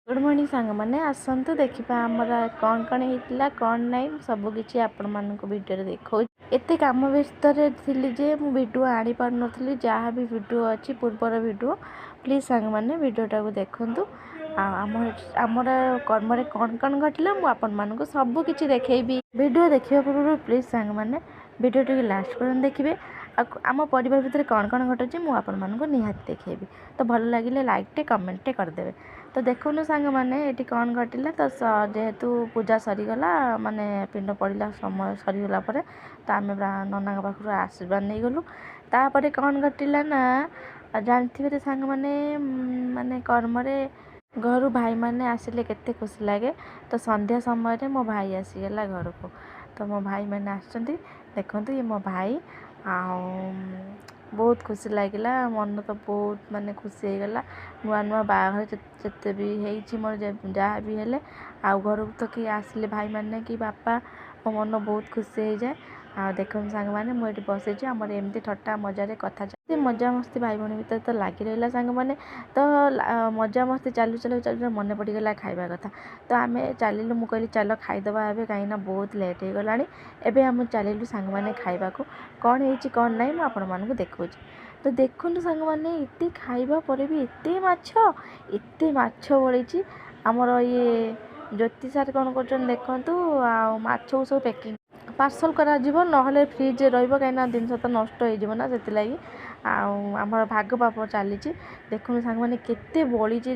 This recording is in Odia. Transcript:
ଗୁଡ଼୍ ମର୍ଣ୍ଣିଂ ସାଙ୍ଗମାନେ, ଆସନ୍ତୁ ଦେଖିବା ଆମର କ'ଣ କ'ଣ ହେଇଥିଲା କ'ଣ ନାହିଁ, ମୁଁ ସବୁକିଛି ଆପଣମାନଙ୍କୁ ଭିଡ଼ିଓରେ ଦେଖାଉଛି। ଏତେ କାମ ବ୍ୟସ୍ତରେ ଥିଲି ଯେ ମୁଁ ଭିଡ଼ିଓ ଆଣିପାରୁନଥିଲି। ଯାହା ବି ଭିଡ଼ିଓ ଅଛି ପୂର୍ବର ଭିଡ଼ିଓ, ପ୍ଲିଜ୍ ସାଙ୍ଗମାନେ ଭିଡ଼ିଓଟାକୁ ଦେଖନ୍ତୁ। ଆଉ ଆମର କର୍ମରେ କ'ଣ କ'ଣ ଘଟିଲା ମୁଁ ଆପଣମାନଙ୍କୁ ସବୁକିଛି ଦେଖେଇବି। ଭିଡ଼ିଓ ଦେଖିବା ପୂର୍ବରୁ ପ୍ଲିଜ୍ ସାଙ୍ଗମାନେ ଭିଡ଼ିଓଟିକୁ ଲାଷ୍ଟ ପର୍ଯ୍ୟନ୍ତ ଦେଖିବେ। ଆଉ ଆମ ପରିବାର ଭିତରେ କ'ଣ କ'ଣ ଘଟୁଛି ମୁଁ ଆପଣମାନଙ୍କୁ ନିହାତି ଦେଖେଇବି। ତ ଭଲ ଲାଗିଲେ ଲାଇକ୍ଟେ କମେଣ୍ଟଟେ କରିଦେବେ। ତ ଦେଖନ୍ତୁ ସାଙ୍ଗମାନେ, ଏଠି କ'ଣ ଘଟିଲା। ତ ଯେହେତୁ ପୂଜା ସରିଗଲା, ମାନେ ପିଣ୍ଡ ପଡ଼ିଲା ସମୟ ସରିଗଲା ପରେ ତ ଆମେ ନନାଙ୍କ ପାଖରୁ ଆଶୀର୍ବାଦ ନେଇଗଲୁ। ତାପରେ କ'ଣ ଘଟିଲା ନା, ଜାଣିଥିବେ ତ ସାଙ୍ଗମାନେ, ମାନେ କର୍ମରେ ଘରୁ ଭାଇମାନେ ଆସିଲେ କେତେ ଖୁସି ଲାଗେ। ତ ସନ୍ଧ୍ୟା ସମୟରେ ମୋ ଭାଇ ଆସିଗଲା ଘରକୁ। ତ ମୋ ଭାଇମାନେ ଆସିଛନ୍ତି, ଦେଖନ୍ତୁ ଇଏ ମୋ ଭାଇ। ଆଉ ବହୁତ ଖୁସି ଲାଗିଲା, ମନ ତ ବହୁତ ମାନେ ଖୁସି ହେଇଗଲା। ନୂଆ ନୂଆ ବାହାଘର ଯେତେ ବି ହେଇଛି ମୋର, ଯାହା ବି ହେଲେ ଆଉ ଘରକୁ ତ କିଏ ଆସିଲେ ଭାଇମାନେ କି ବାପା, ମୋ ମନ ବହୁତ ଖୁସି ହେଇଯାଏ। ଆଉ ଦେଖନ୍ତୁ ସାଙ୍ଗମାନେ, ମୁଁ ଏଠି ବସିଛି, ଆମର ଏମିତି ଥଟ୍ଟା ମଜାରେ କଥା ଚାଲିଛି, ମଜାମସ୍ତି ଭାଇ ଭଉଣୀ ଭିତରେ ତ ଲାଗି ରହିଲା ସାଙ୍ଗମାନେ। ତ ମଜାମସ୍ତି ଚାଲୁ ଚାଲୁ ଚାଲୁ ମନେ ପଡ଼ିଗଲା ଖାଇବା କଥା। ତ ଆମେ ଚାଲିଲୁ, ମୁଁ କହିଲି ଚାଲ ଖାଇଦେବା ଏବେ, କାହିଁକିନା ବହୁତ ଲେଟ୍ ହେଇଗଲାଣି। ଏବେ ଆମେ ଚାଲିଲୁ ସାଙ୍ଗମାନେ ଖାଇବାକୁ। କ'ଣ ହେଇଛି କ'ଣ ନାହିଁ ମୁଁ ଆପଣମାନଙ୍କୁ ଦେଖାଉଛି। ତ ଦେଖନ୍ତୁ ସାଙ୍ଗମାନେ, ଏତେ ଖାଇବା ପରେ ବି ଏତେ ମାଛ, ଏତେ ମାଛ ବଳିଛି। ଆମର ଇଏ ଜ୍ୟୋତି ସାର୍ କ'ଣ କରୁଛନ୍ତି ଦେଖନ୍ତୁ। ଆଉ ମାଛକୁ ସବୁ ପ୍ୟାକିଂ ପାର୍ସଲ୍ କରାଯିବ, ନହେଲେ ଫ୍ରିଜ୍ରେ ରହିବ, କାହିଁକିନା ଜିନିଷ ତ ନଷ୍ଟ ହେଇଯିବ ନା, ସେଥିଲାଗି। ଆଉ ଆମର ଭାଗ ମାପ ଚାଲିଛି। ଦେଖନ୍ତୁ ସାଙ୍ଗମାନେ, କେତେ ବଳିଛି।